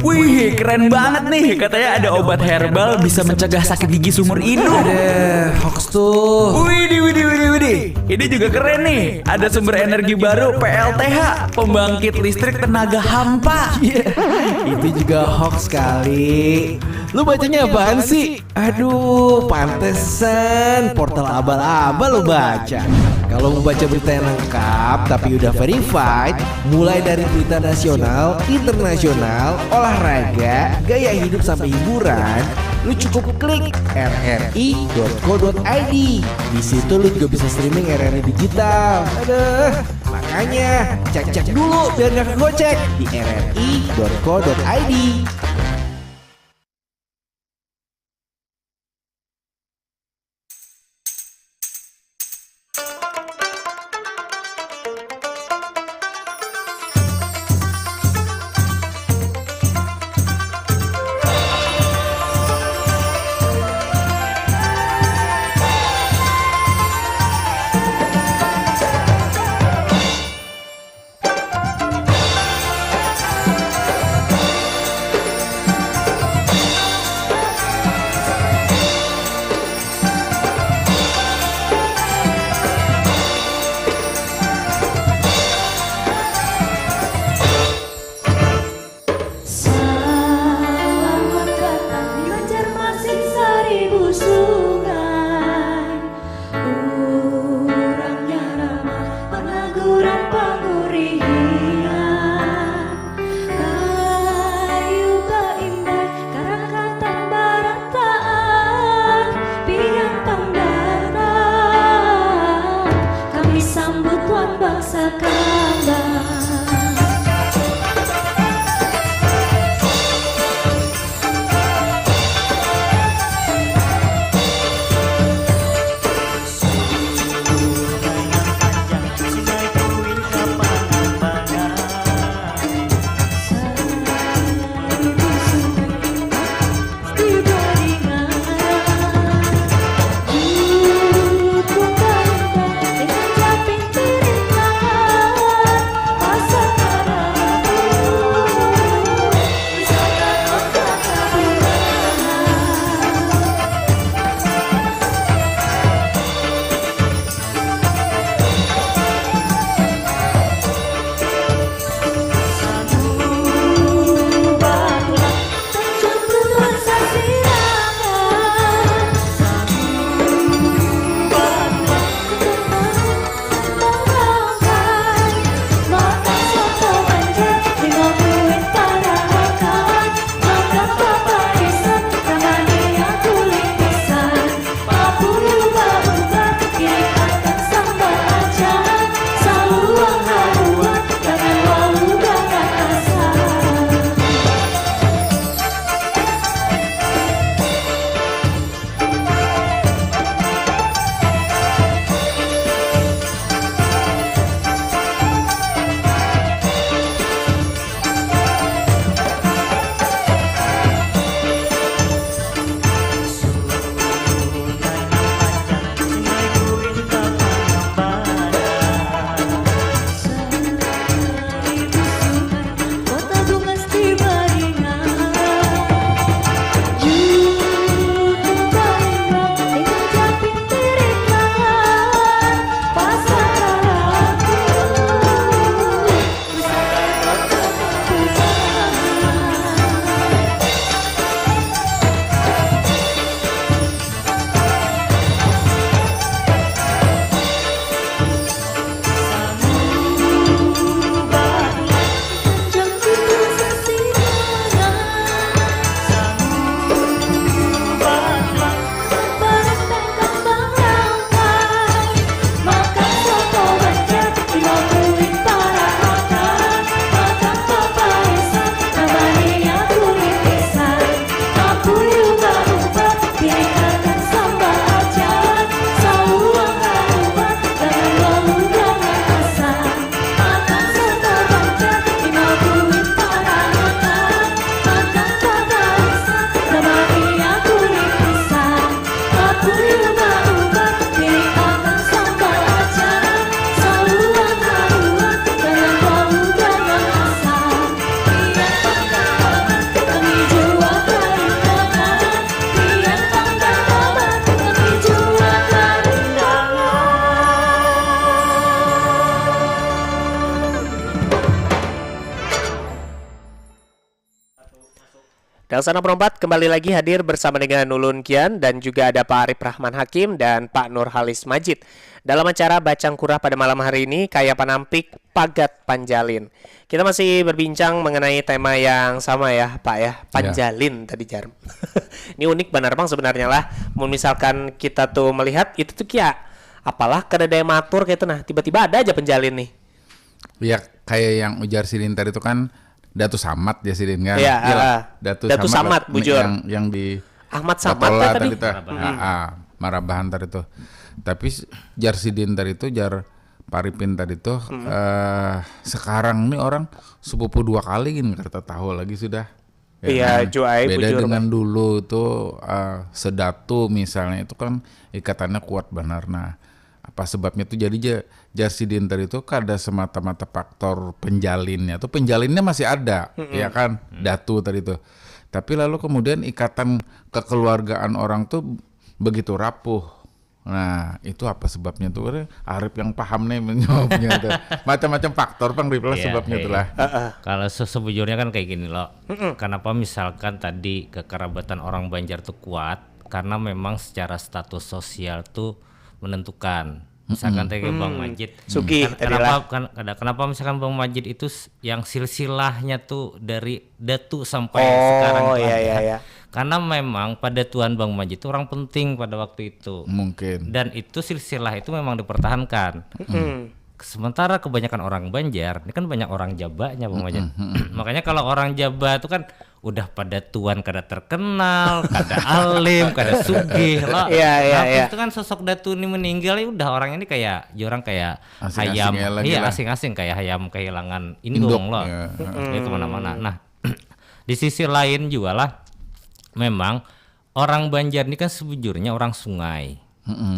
Wih, keren banget nih. Katanya ada obat herbal bisa mencegah sakit gigi seumur hidup. Ada hoax tuh. Widih, widih, widih, widih. Ini juga keren nih. Ada sumber energi baru P L T H, pembangkit listrik tenaga hampa. Iya. Itu juga hoax kali. Lu bacanya apaan sih? Aduh, pantesan portal abal-abal lo baca. Kalau mau baca berita yang lengkap tapi udah verified, mulai dari berita nasional, internasional, olahraga, gaya hidup sampai hiburan, lu cukup klik r r i dot co dot i d. Di situ lu juga bisa streaming R R I digital. Aduh, makanya cek-cek dulu biar nggak kegocek di r r i dot co dot i d. Dangsanak Perompat kembali lagi hadir bersama dengan ulun Kian dan juga ada Pak Arif Rahman Hakim dan Pak Nurhalis Majid dalam acara Bacang Kurah pada malam hari ini, kaya panampik pagat panjalin. Kita masih berbincang mengenai tema yang sama ya, Pak ya, panjalin tadi jar. Ini unik banar pang sebenarnya lah. Mun misalkan kita tuh melihat itu tuh kia apalah kada ada yang matur kayak itu nah, tiba-tiba ada aja penjalin nih. Ya kayak yang ujar sidin tadi itu kan Datu Samad ya sidin kan. Iya, Iyalah, ah. Datu, Datu Samad, Samad, bujur. yang yang di Ahmad Samad Batola ya tadi. Tadi tuh. Ah, ah, Marabahan tadi tuh. Tapi s- jar sidin tadi tuh jar Paripin tadi tuh eh sekarang nih orang sepupu dua kali gini kada tahu lagi sudah. Ya Iya, kan? Ju, ai, Beda bujur, dengan dulu tuh eh, sedatu misalnya itu kan ikatannya kuat benar. Nah, apa sebabnya tuh jadi ja- jar sidin tadi tuh kada semata-mata faktor penjalinnya tuh penjalinnya masih ada, ya kan? Datu tadi tuh. Tapi lalu kemudian ikatan kekeluargaan orang tuh begitu rapuh. Nah, itu apa sebabnya tuh? Arif yang paham nih menjawabnya tuh. Macam-macam faktor pang Rip lah Iya, sebabnya iya. Tuh lah. Kalau sesungguhnya kan kayak gini loh. Kenapa misalkan tadi kekerabatan orang Banjar tuh kuat? Karena memang secara status sosial tuh menentukan. Misalkan tadi Bang Majid. Sugih Ken- tadi kenapa lah. Kan, ada- kenapa misalkan Bang Majid itu s- yang silsilahnya tuh dari datu sampai Oh, sekarang tuh iya, ada. Iya, iya. Karena memang pada tuan Bang Majid itu orang penting pada waktu itu. Mungkin. Dan itu silsilah itu memang dipertahankan. Hmm. Sementara kebanyakan orang Banjar, ini kan banyak orang jabanya Bang Majid. Makanya kalau orang jaba itu kan udah pada tuan kada terkenal, kada alim, kada sugih lah. Iya, iya, Tapi iya. Itu kan sosok datu ini meninggal ya udah orang ini kayak jorang kayak Asing-asing hayam, ya lagi iya lah. Asing-asing kayak hayam kehilangan Induk, indung loh. Ya. Itu kemana-mana. Nah, di sisi lain juga lah, memang orang Banjar ini kan sebujurnya orang sungai.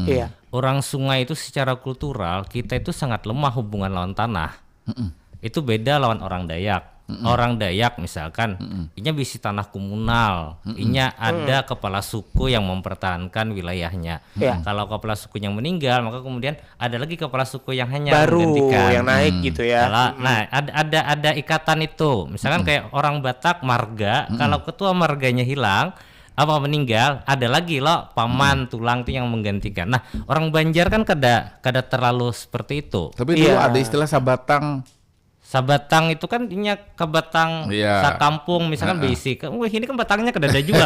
Iya. Orang sungai itu secara kultural kita itu sangat lemah hubungan lawan tanah. Itu beda lawan orang Dayak. Orang Dayak misalkan, inya bisi tanah komunal, inya ada kepala suku yang mempertahankan wilayahnya. Iya. Kalau kepala suku yang meninggal, maka kemudian ada lagi kepala suku yang hanya Baru menggantikan. Yang naik gitu ya. Kalau- nah, ada, ada ada ikatan itu. Misalkan kayak orang Batak marga, kalau ketua marganya hilang, apa meninggal, ada lagi loh paman tulang tuh yang menggantikan. Nah, orang Banjar kan kada kada terlalu seperti itu. Tapi dulu Iya. Ada istilah sabatang. Sabatang itu kan inya ke batang Iya. sakampung misalkan bisi. Wah, ini kan batangnya kada ada juga.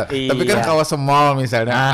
Eh, Tapi kan Iya. Kawa Semol misalnya.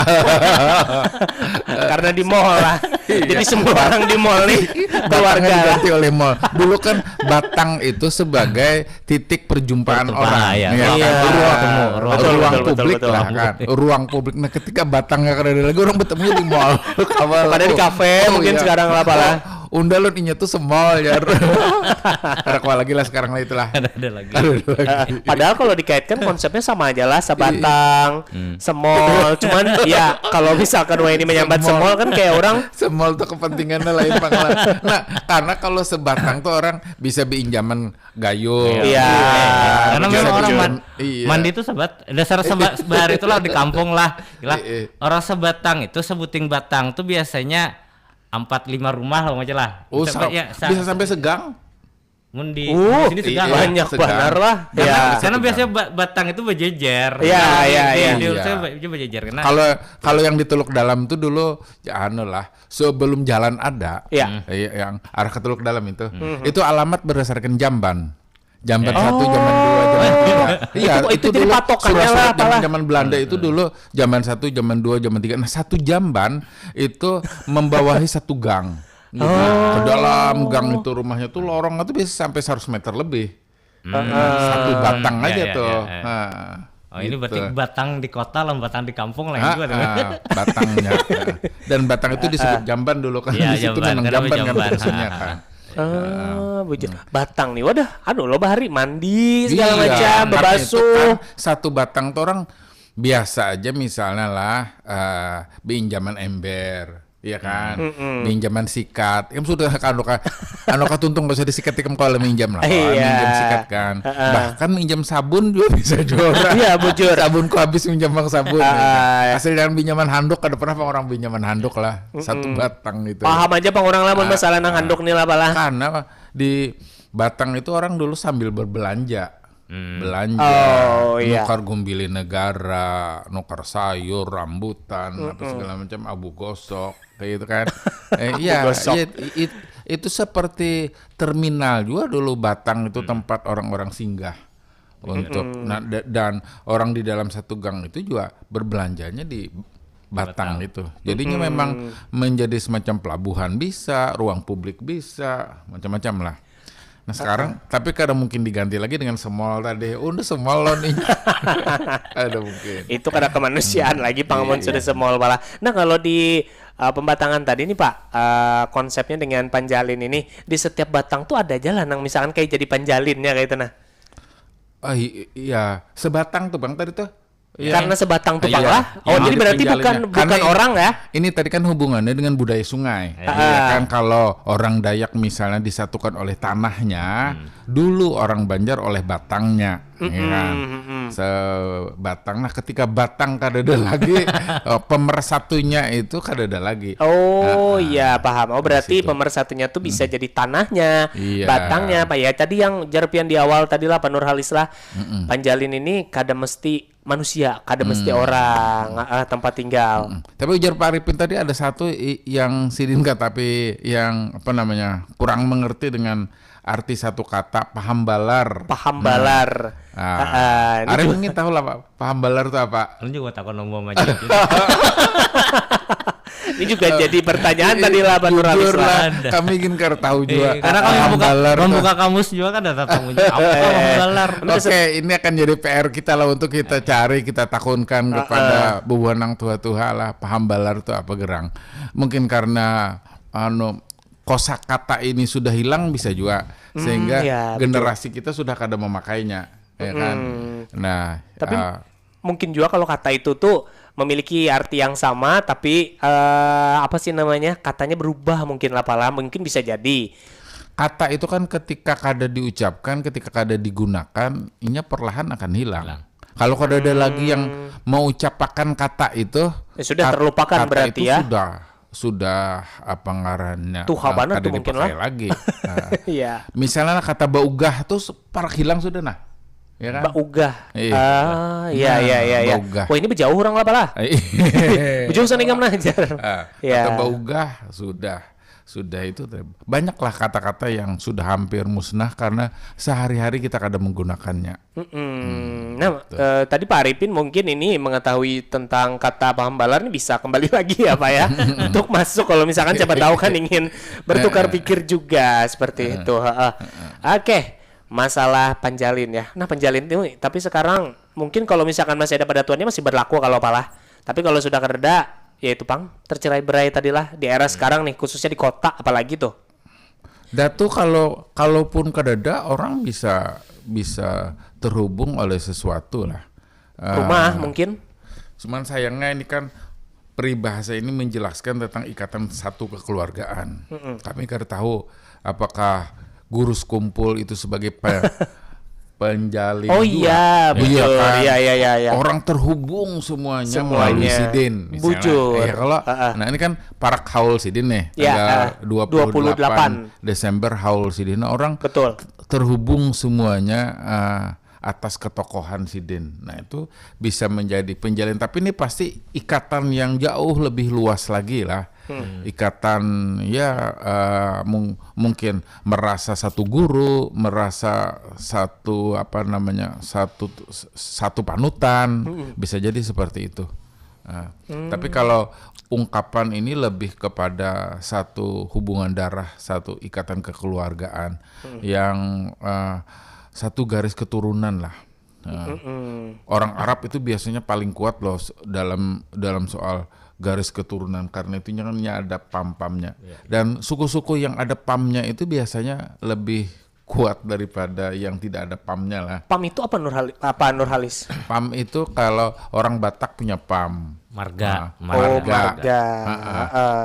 Karena di mall lah. Jadi semua orang di mall nih Batangnya keluarga lah. Diganti oleh mall. Dulu kan batang itu sebagai titik perjumpaan Perjumpaan, orang. ya. Ya, Iya, kan? iya, Ruang, ketemu, ruang. ruang Betul, betul, publik betul, lah betul. Kan. Ruang publik. Nah, ketika batangnya kada ada lagi orang bertemu di mall. Kawa Pada di tuh. Kafe Oh, mungkin Iya. Sekarang lah apalah. Unda lun inya tuh semol ya. Kada kawa lagi lah sekarang lah itulah. Ada ada lagi. Eh, padahal kalau dikaitkan konsepnya sama aja lah, sabatang, semol. Cuman ya kalau misalkan wah ini menyambat Semol. Semol kan kayak orang Semol tuh kepentingannya lain pang lah. Nah, karena kalau sebatang tuh orang bisa beinjaman gayung. Iya. Karena Bisa memang orang beinjaman. man- Iya. Mandi itu sebat, dasar sebat bahari itulah di kampung lah. Gila. Iya. Orang sebatang itu sebuting batang tuh biasanya empat lima rumah lah aja lah. Oh, Sampai- sa- ya, sa- bisa sampai segang. Mun di Uh, sini segang. Iya. Banyak Segar. banar lah. Karena, Ya. Bisa karena segar. Biasanya ba- batang itu berjejer. Iya, iya, Di- iya. di- Iya. Saya ba- itu berjejer karena Kalau kalau yang di Teluk Dalam tuh dulu ya anu lah, sebelum jalan ada, Iya. eh, yang arah ke Teluk Dalam itu, itu alamat berdasarkan jamban. Jamban satu, jamban dua, jamban tiga. Iya, Itu- itu jadi dulu patokannya lah, surat-surat zaman, apalah. zaman Belanda itu dulu jamban satu, jamban dua, jamban tiga. Nah, satu jamban itu membawahi satu gang. Gitu. Ke dalam gang itu rumahnya tuh lorongnya tuh bisa sampai seratus meter lebih. Satu batang Iya, aja iya, tuh. iya, iya. Nah, Oh, ini gitu. Berarti batang di kota lah, batang di kampung lah Ah, juga tuh. Ah, batangnya. Dan batang itu disebut jamban dulu kan. Iya, Di situ jamban, memang kenapa jamban kan jamban? khususnya Ah, kan. Ah, bujur. Batang nih, wadah, anu loh bahari mandi segala Iya, macam, karena itu bebasuh. Kan satu batang tuh orang biasa aja misalnya lah eh, pinjaman ember, ya kan, pinjaman sikat, yang sudah kanu ka anu katuntung gak usah disikat ikam kalau minjam lah, Iya. Minjam sikat kan, bahkan minjam sabun juga bisa juara. Iya, bujur. Sabunku habis minjam bang sabun. Ah, iya. Asal jangan pinjaman handuk, ada pernah pang orang pinjaman handuk lah, satu batang gitu. Paham aja pang orang lah mun Ah, masalah nang ah. Handuk nih lah apalah. Karena di Batang itu orang dulu sambil berbelanja. belanja, oh, iya, nukar gumbili negara, nukar sayur, rambutan, apa segala macam, abu gosok, kayak gitu kan. Eh, iya, gosok. Iya, it- itu seperti terminal juga dulu Batang itu tempat orang-orang singgah untuk, nah, da- dan orang di dalam satu gang itu juga berbelanjanya di Batang itu. Jadinya memang menjadi semacam pelabuhan bisa, ruang publik bisa, macam-macam lah. Nah, sekarang tapi kada mungkin diganti lagi dengan semol tadi. Oh, udah semol lo nih. Ada mungkin. Itu kada kemanusiaan lagi, pang, mun sudah semol pala. Nah, kalau di uh, pembatangan tadi nih, Pak, uh, konsepnya dengan panjalin ini, di setiap batang tuh ada aja lah nang misalkan kayak jadi panjalinnya kayak itu nah. Ah, i- iya, sebatang tuh Bang tadi tuh. Iya. Karena sebatang tuh, iya, pang lah. Oh, jadi berarti bukan, bukan orang ya? Ini tadi kan hubungannya dengan budaya sungai. Iya. Iya kan, kalau orang Dayak misalnya disatukan oleh tanahnya, dulu orang Banjar oleh batangnya, ya kan? Sebatang. Nah, ketika batang kadada lagi, eh, pemersatunya itu kadada lagi. Oh, iya, paham. Oh, berarti pemersatunya tuh bisa jadi tanahnya, iya, batangnya, apa ya? Tadi yang jarpian di awal tadi lah, Pak Nurhalis lah. Panjalin ini kada mesti manusia, kada mesti orang, ah, tempat tinggal. Mm-mm. Tapi ujar Pak Arifin tadi ada satu i- yang sidin katapi yang apa namanya kurang mengerti dengan arti satu kata pahambalar. Pahambalar. Ah, ah, ini Arif juga mungkin tahu lah Pak, pahambalar itu apa? Ini juga takut nunggu sama Jin. Ini juga jadi pertanyaan tadi lah, Pak Nuralis. Jujur lah, kami ingin kar tahu juga. Iya, karena kami membuka, membuka kamus juga kan ada tanggung jawab. Apa hambalar? Oke, ini akan jadi P R kita lah untuk kita cari, kita takunkan kepada bubuhan nang tua-tua lah, pahambalar tuh apa gerang. Mungkin karena anu kosakata ini sudah hilang bisa juga, sehingga ya, betul, generasi kita sudah kada memakainya, ya kan? Nah, tapi ah, mungkin juga kalau kata itu tuh memiliki arti yang sama, tapi eh, apa sih namanya, katanya berubah mungkin lah, pala mungkin bisa jadi. Kata itu kan ketika kada diucapkan, ketika kada digunakan, inya perlahan akan hilang. Hilang. Kalau kada ada lagi yang mengucapakan kata itu, ya sudah kat- terlupakan kata berarti itu ya. Sudah sudah apa ngarannya, tuha eh, banar kada tuh mungkin dipakai lah lagi. Nah, iya, misalnya kata baugah tuh se- parak hilang sudah nah, ya kan? Baugah. Iya. Ah, iya, iya, iya, iya. Baugah. Wah, ini bejauh orang lah, pala. Bejauh sana ikam nah, jar. Ah, iya, kata baugah sudah, sudah itu teh. Banyaklah kata-kata yang sudah hampir musnah karena sehari-hari kita kada menggunakannya. Mm-mm. Nah, eh, tadi Pak Arifin mungkin ini mengetahui tentang kata pahambalar ini bisa kembali lagi ya, Pak ya, untuk masuk kalau misalkan siapa tahu kan ingin bertukar pikir juga seperti itu. Heeh. Oke, masalah panjalin ya. Nah, panjalin itu tapi sekarang mungkin kalau misalkan masih ada pada tuannya masih berlaku kalau pala. Tapi kalau sudah kereda, ya itu pang tercerai berai tadilah di era sekarang nih, khususnya di kota apalagi tuh. Datu kalau kalaupun kadada orang bisa bisa terhubung oleh sesuatu lah. Rumah, eh, mungkin. Cuman sayangnya ini kan peribahasa ini menjelaskan tentang ikatan satu kekeluargaan. Mm-mm. Kami kada tahu apakah guru sekumpul itu sebagai pe- penjalin. Oh juga. Iya, iya, bujur. Kan? Iya, iya, iya, iya. Orang terhubung semuanya, semuanya melalui sidin, misalnya. Bujur. Ya, kalau, heeh, nah ini kan parak haul sidin nih, iya, tanggal heeh, dua puluh delapan, dua puluh delapan Desember haul sidin. Nah, orang, betul, terhubung semuanya eh, atas ketokohan sidin. Nah, itu bisa menjadi penjalin. Tapi ini pasti ikatan yang jauh lebih luas lagi lah. Hmm. Ikatan ya eh, mung- mungkin merasa satu guru, merasa satu apa namanya, satu satu panutan, hmm, bisa jadi seperti itu. Nah, hmm, tapi kalau ungkapan ini lebih kepada satu hubungan darah, satu ikatan kekeluargaan, hmm, yang eh, satu garis keturunan lah. Nah, mm-mm, orang Arab itu biasanya paling kuat loh s- dalam dalam soal garis keturunan karena itunya kan ada pam-pamnya. Iya. Dan suku-suku yang ada pamnya itu biasanya lebih kuat daripada yang tidak ada pamnya lah. Pam itu apa, Nurhali- apa, Nurhalis? Pam itu kalau orang Batak punya pam. Marga. Nah, oh, marga. Marga. Heeh. Heeh.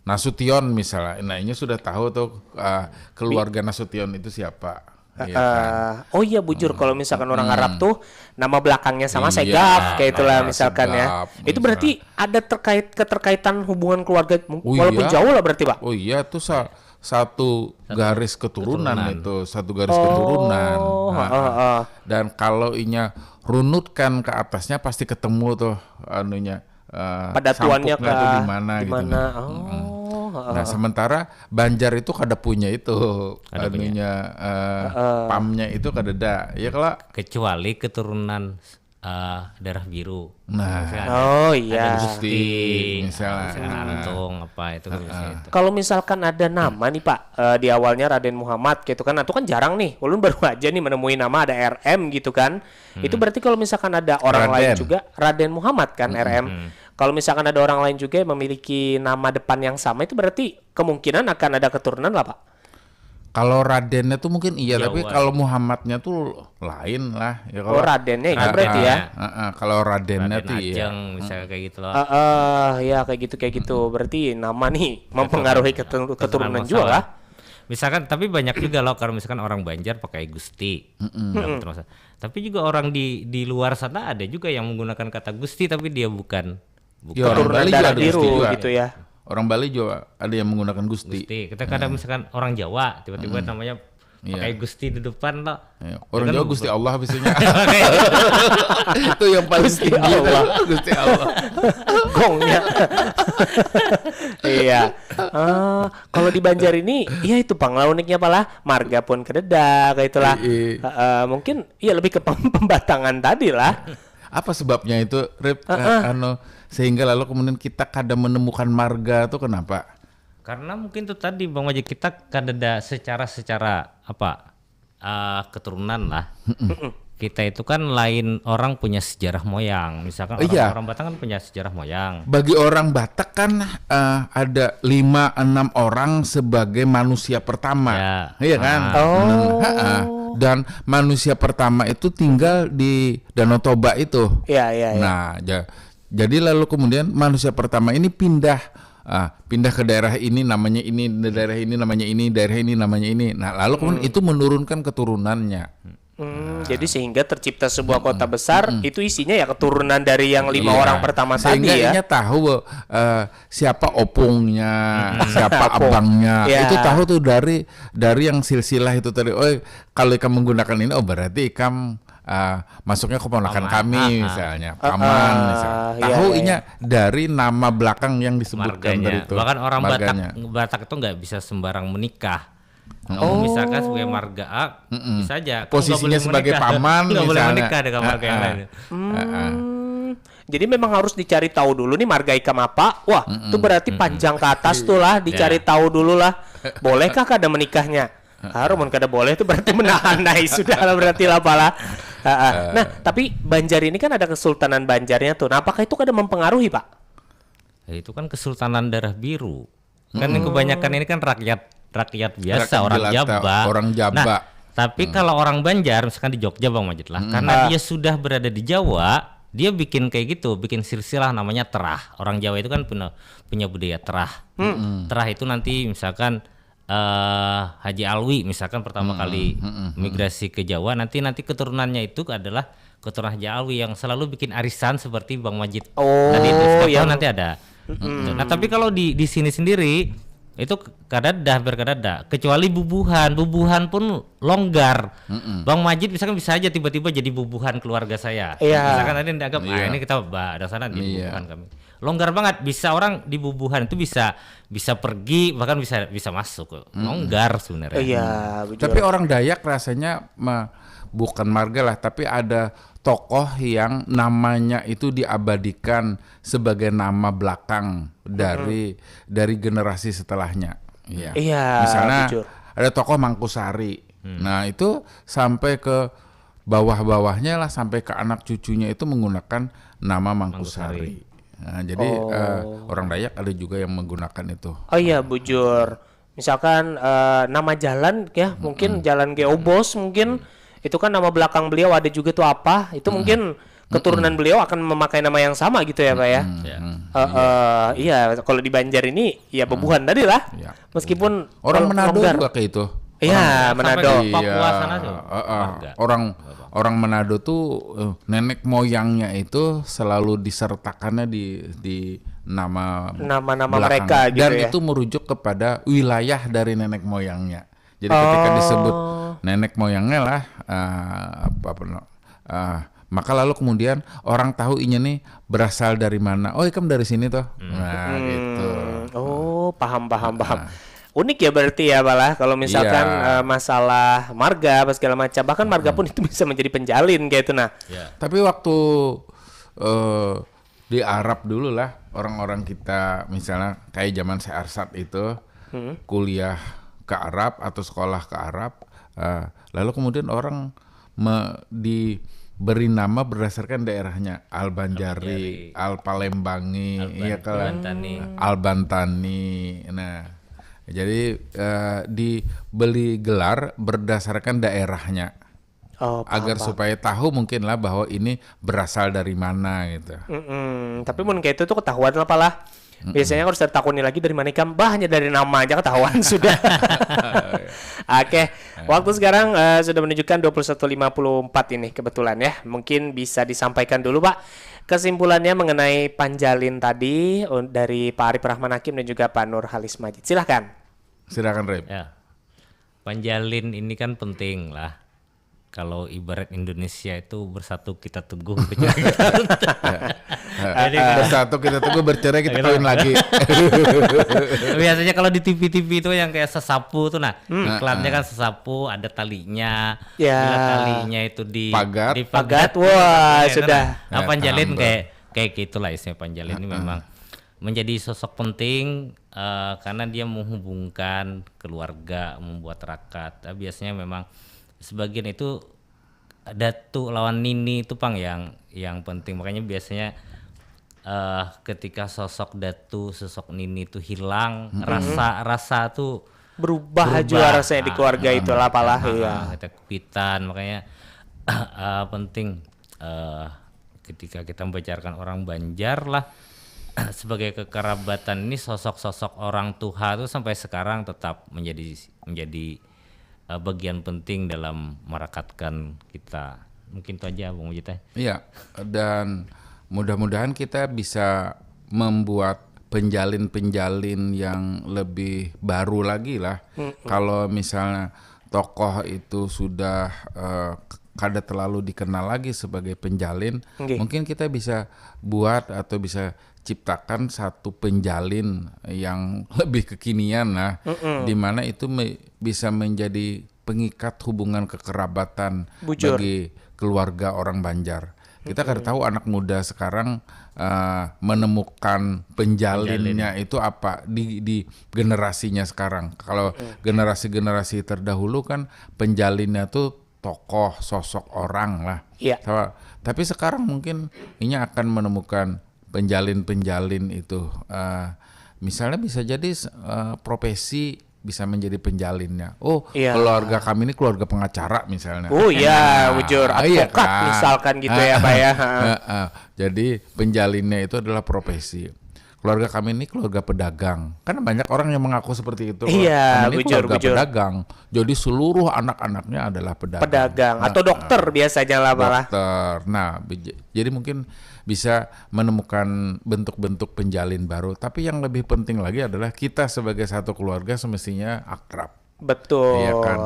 Nasution misalnya, nah ini sudah tahu tuh eh, keluarga Nasution itu siapa. Iya kan? Eh, oh iya, bujur, kalau misalkan orang Arab tuh nama belakangnya sama, iya, segaf kayak itulah nama misalkan ya. Segaf, itu misalnya. Berarti ada terkait keterkaitan hubungan keluarga mu- oh, walaupun iya, jauh lah berarti, Pak. Oh iya, tuh sa- satu garis keturunan itu, satu garis keturunan. Oh, Nah, heeh, heeh. Dan kalau inya runutkan ke atasnya, pasti ketemu tuh anunya, eh, Padatuannya sampuknya tuh kah? di mana Di gitu. mana? Nah. Oh, heeh. Nah, sementara Banjar itu kada punya itu, Kada punya. anunya, eh, pamnya itu kada ada, ya kalau Kecuali keturunan eh, darah biru. Nah, Misalnya Oh, ada iya. Gusti, Misalnya. misalnya Antung apa itu bisa itu. Kalau misalkan ada nama nih Pak, eh, di awalnya Raden Muhammad gitu kan, nah, itu kan jarang nih. Ulun baru aja nih menemui nama ada R M gitu kan. Itu berarti kalau misalkan ada orang lain Raden. juga, Raden Muhammad kan, R M. Kalau misalkan ada orang lain juga yang memiliki nama depan yang sama, itu berarti kemungkinan akan ada keturunan lah Pak. Kalau Radennya tuh mungkin iya, tapi Jawa. Kalau Muhammadnya tuh lain lah. Ya, Oh, Radennya itu berarti ya. Heeh, kalau Radennya Raden tuh iya. Ajeng misalnya kayak gitu loh. Eh, eh, ya kayak gitu, kayak gitu. Berarti nama nih mempengaruhi ketu- keturunan Sama-sama. juga lah. Misalkan, tapi banyak juga loh kalau misalkan orang Banjar pakai Gusti. Nggak termasuk. Tapi juga orang di di luar sana ada juga yang menggunakan kata Gusti tapi dia bukan bukan Ya, orang Keturunan Bali juga darah ada Gusti biru juga. Gitu ya. Orang Bali juga ada yang menggunakan Gusti. Gusti. Kita kadang misalkan orang Jawa tiba-tiba namanya Iya. pakai Gusti di depan loh. Ya, orang Kan Jawa Gusti Allah biasanya. Itu yang paling tinggi itu, Gusti Allah. Gongnya. Iya. Eh, kalau di Banjar ini, ya itu pang lah uniknya apalah, marga pun kededa kayak itulah. Iya. Eh, eh, mungkin ya lebih ke pem- pembatangan tadi lah. Apa sebabnya itu, Rip? Eh, anu, sehingga lalu kemudian kita kada menemukan marga tuh kenapa? Karena mungkin tuh tadi Bang Majid kita kadada secara secara apa eh, keturunan lah. Kita itu kan lain orang punya sejarah moyang. Misalkan Oh, orang, iya. Orang Batak kan punya sejarah moyang. Bagi orang Batak kan eh, ada lima enam orang sebagai manusia pertama, Ya. iya kan? Oh. Hmm, ha-ha. Dan manusia pertama itu tinggal di Danau Toba itu. Iya, iya, iya. Nah, ja- jadi lalu kemudian manusia pertama ini pindah, ah, pindah ke daerah ini namanya ini, daerah ini namanya ini, daerah ini namanya ini. Nah, lalu kemudian itu menurunkan keturunannya. Hmm, jadi sehingga tercipta sebuah kota besar, itu isinya ya keturunan dari yang lima Iya. Orang pertama Sehingga tadi ya. Inya tahu eh, siapa opungnya, siapa abangnya. Iya. Itu tahu tuh dari dari yang silsilah itu tadi. Oh, kalau ikam menggunakan ini, oh berarti ikam eh, masuknya keponakan Paman. kami Ah, ah. misalnya, paman misalnya. Ah, iya, Tahu iya, inya dari nama belakang yang disebutkan Marganya. dari itu. Bahkan orang Marganya. Batak Batak itu nggak bisa sembarang menikah. Kamu misalkan sebagai marga A, bisa aja. Kamu nggak Posisinya boleh sebagai menikah. paman Nggak boleh misalnya. Menikah dengan marga yang Ah, ah. lain. Hmm. Jadi memang harus dicari tahu dulu nih marga ikam apa. Wah, itu berarti panjang ke atas tuh lah, dicari Ya. tahu dulu lah. Bolehkah kada menikahnya? Harum mun kada boleh tuh berarti menahan nah sudah lah berarti lah pala. Ah, ah. Nah, tapi Banjar ini kan ada Kesultanan Banjarnya tuh. Nah, apakah itu kada mempengaruhi, Pak? Ya, itu kan Kesultanan Darah Biru. Kan yang kebanyakan ini kan rakyat rakyat biasa, Rakyat orang jelata, Jaba. orang Jaba. Nah, tapi kalau orang Banjar, misalkan di Jogja, Bang Majid lah, karena dia sudah berada di Jawa, dia bikin kayak gitu, bikin silsilah namanya terah. Orang Jawa itu kan punya punya budaya terah. Terah itu nanti misalkan eh, Haji Alwi misalkan pertama kali migrasi ke Jawa, nanti nanti keturunannya itu adalah keturunan Haji Alwi yang selalu bikin arisan seperti Bang Majid Oh, tadi itu. Setiap yang tahun nanti ada. Nah, tapi kalau di di sini sendiri itu kadada, hampir kadada. Kecuali bubuhan, bubuhan pun longgar. Bang Majid misalkan bisa aja tiba-tiba jadi bubuhan keluarga saya. Iya. Misalkan tadi dianggap ah Iya. Ini kita bah- ada sana di Iya. bubuhan kami. Longgar banget, bisa orang di bubuhan itu bisa bisa pergi, bahkan bisa bisa masuk. Longgar sebenarnya. Iya, bujur. Tapi orang Dayak rasanya ma- bukan marga lah, tapi ada tokoh yang namanya itu diabadikan sebagai nama belakang dari dari generasi setelahnya. Iya. Iya, Misalnya bujur. Ada tokoh Mangkusari. Nah, itu sampai ke bawah-bawahnya lah, sampai ke anak cucunya itu menggunakan nama Mangkusari. Nah, jadi Oh. eh, orang Dayak ada juga yang menggunakan itu. Oh iya, bujur. Misalkan eh, nama jalan ya, mungkin Jalan Geobos mungkin itu kan nama belakang beliau ada juga tuh apa? Itu mungkin keturunan beliau akan memakai nama yang sama gitu ya, Pak ya. Ya. Eh, eh, iya, kalau di Banjar ini ya bubuhan tadi lah. Ya. Meskipun Orang kalau Manado longgar. Juga kayak itu. Iya, Sampai Manado. di Papua Iya, sana tuh. eh, eh, Warga. orang orang Manado tuh eh, nenek moyangnya itu selalu disertakannya di di nama Nama-nama belakang. mereka gitu Dan ya. Itu merujuk kepada wilayah dari nenek moyangnya. Jadi ketika Oh. Disebut nenek moyangnya lah, eh, apa pernah, eh, maka lalu kemudian orang tahu inya nih berasal dari mana. Oh, ikam dari sini toh. Nah, gitu. Hmm, oh, paham, paham, paham. Unik ya berarti ya, Pak lah, kalau misalkan Iya. eh, masalah marga apa segala macam, bahkan marga pun itu bisa menjadi penjalin kayak itu. Nah, Ya. Tapi waktu eh, di Arab dulu lah, orang-orang kita misalnya kayak zaman Syekh Arsad itu kuliah ke Arab atau sekolah ke Arab, eh, lalu kemudian orang me- diberi nama berdasarkan daerahnya, Al Banjari, Al Palembangi, iya kan? Bantani. Al Bantani. Nah, jadi eh, dibeli gelar berdasarkan daerahnya. Oh, paham, Agar paham. Supaya tahu mungkin lah bahwa ini berasal dari mana gitu. Mm-mm. Tapi mun kayak itu tuh ketahuan lah, Pak lah. Biasanya harus ditakuni lagi dari mana ikam, bah, hanya dari nama aja ketahuan sudah. Oke, waktu sekarang eh, sudah menunjukkan dua puluh satu lima puluh empat ini kebetulan ya. Mungkin bisa disampaikan dulu, Pak, kesimpulannya mengenai panjalin tadi un- dari Pak Arif Rahman Hakim dan juga Pak Nur Halis Majid. Silahkan. Silakan, Rip. Ya. Panjalin ini kan penting lah. Kalau ibarat Indonesia itu bersatu kita teguh. Bersatu kita teguh, bercerai kita kawin lagi. Biasanya kalau di T V-T V itu yang kayak sesapu tuh, nah, iklannya kan sesapu, ada talinya. Ya. Bila talinya itu di Pagat. di Pagat, wah, itu sudah. Nah, nah, panjalin Tambah. kayak kayak gitulah istilah panjalin ini memang menjadi sosok penting eh, karena dia menghubungkan keluarga, membuat rakat. Eh, biasanya memang sebagian itu datu lawan nini itu, pang, yang yang penting. Makanya biasanya eh ketika sosok datu, sosok nini itu hilang, rasa rasa tuh Berubah, berubah. Juga rasanya di keluarga itu lah, Pak lah. Ah, Iya. Kita kuitan, makanya eh, penting eh, ketika kita membicarakan orang Banjar lah, sebagai kekerabatan ini, sosok-sosok orang tuha tuh sampai sekarang tetap menjadi menjadi eh, bagian penting dalam merekatkan kita. Mungkin itu aja, Bung Mujita. Iya, dan mudah-mudahan kita bisa membuat penjalin-penjalin yang lebih baru lagi lah. Kalau misalnya tokoh itu sudah eh, k- kada terlalu dikenal lagi sebagai penjalin, Nggih. Mungkin kita bisa buat atau bisa ciptakan satu penjalin yang lebih kekinian lah, di mana itu me- bisa menjadi pengikat hubungan kekerabatan Bujur. Bagi keluarga orang Banjar. Kita kada tahu anak muda sekarang eh, menemukan penjalinnya itu apa di di generasinya sekarang. Kalau generasi-generasi terdahulu kan penjalinnya tuh tokoh, sosok orang lah. Iya. Sama- Tapi sekarang mungkin inya akan menemukan penjalin-penjalin itu. Eh, misalnya bisa jadi eh, profesi bisa menjadi penjalinnya. Oh, Iya. Keluarga kami ini keluarga pengacara misalnya. Oh iya, bujur. Ah, iya Advokat kan? Misalkan gitu ya, Pak ya. Ha. Heeh. Jadi penjalinnya itu adalah profesi. Keluarga kami ini keluarga pedagang. Kan banyak orang yang mengaku seperti itu. Iya, Kami ini bujur, keluarga bujur. Pedagang. Jadi seluruh anak-anaknya adalah pedagang. Pedagang atau dokter biasanya lah, Pak lah. Dokter. Nah, bej- jadi mungkin bisa menemukan bentuk-bentuk penjalin baru. Tapi yang lebih penting lagi adalah kita sebagai satu keluarga semestinya akrab. Betul. Iya kan?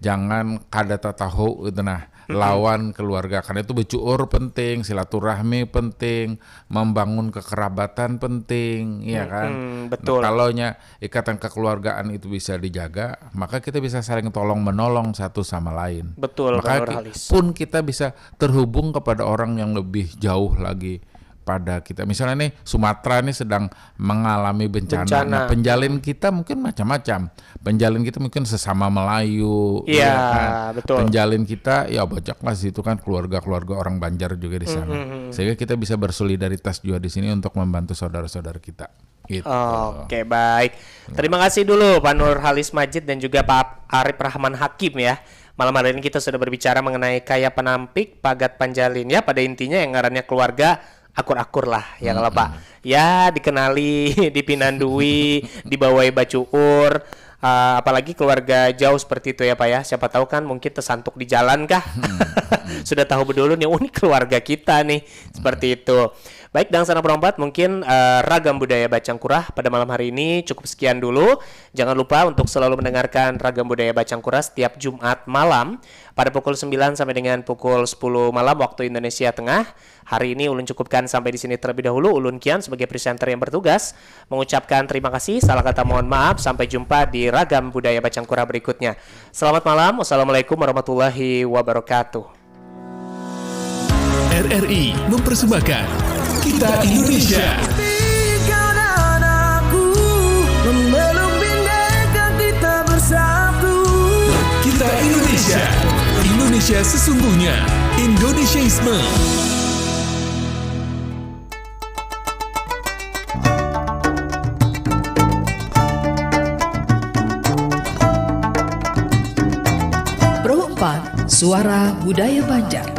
Jangan kada tatahu gitu nah. Lawan keluarga, karena itu becuur penting, silaturahmi penting, membangun kekerabatan penting, iya kan? Mm-mm, betul. Nah, kalau nya ikatan kekeluargaan itu bisa dijaga, maka kita bisa saling tolong menolong satu sama lain. Betul, Maka Pak ki- Nurhalis. Pun kita bisa terhubung kepada orang yang lebih jauh lagi pada kita. Misalnya nih, Sumatera nih sedang mengalami bencana. Bencana. Nah, penjalin kita mungkin macam-macam. Penjalin kita mungkin sesama Melayu, Iya, ya kan? Betul. Penjalin kita ya banyak lah situ kan, keluarga-keluarga orang Banjar juga di sana. Sehingga kita bisa bersolidaritas juga di sini untuk membantu saudara-saudara kita. Gitu. Oke, baik. Terima kasih dulu Pak Nur Halis Majid dan juga Pak Arif Rahman Hakim ya. Malam hari ini kita sudah berbicara mengenai kaya penampik, pagat panjalin ya. Pada intinya yang ngarannya keluarga akur-akur lah ya kalau Pak. Ya dikenali, dipinandui, dibawai bacuur. Eh, apalagi keluarga jauh seperti itu ya Pak ya. Siapa tahu kan mungkin tersantuk di jalan kah. Sudah tahu bedulu nih, oh ini keluarga kita nih. Seperti itu. Baik, dangsanak parompat, mungkin uh, ragam budaya Bacang Kurah pada malam hari ini cukup sekian dulu. Jangan lupa untuk selalu mendengarkan ragam budaya Bacang Kurah setiap Jumat malam pada pukul sembilan sampai dengan pukul sepuluh malam waktu Indonesia Tengah. Hari ini ulun cukupkan sampai di sini terlebih dahulu. Ulun Kian sebagai presenter yang bertugas mengucapkan terima kasih. Salah kata mohon maaf. Sampai jumpa di ragam budaya Bacang Kurah berikutnya. Selamat malam. Wassalamualaikum warahmatullahi wabarakatuh. R R I mempersembahkan Kita Indonesia. Kau dan aku memeluk bingkai kita bersatu. Kita Indonesia. Indonesia sesungguhnya. Indonesiaisme. Pro empat, Suara Budaya Banjar.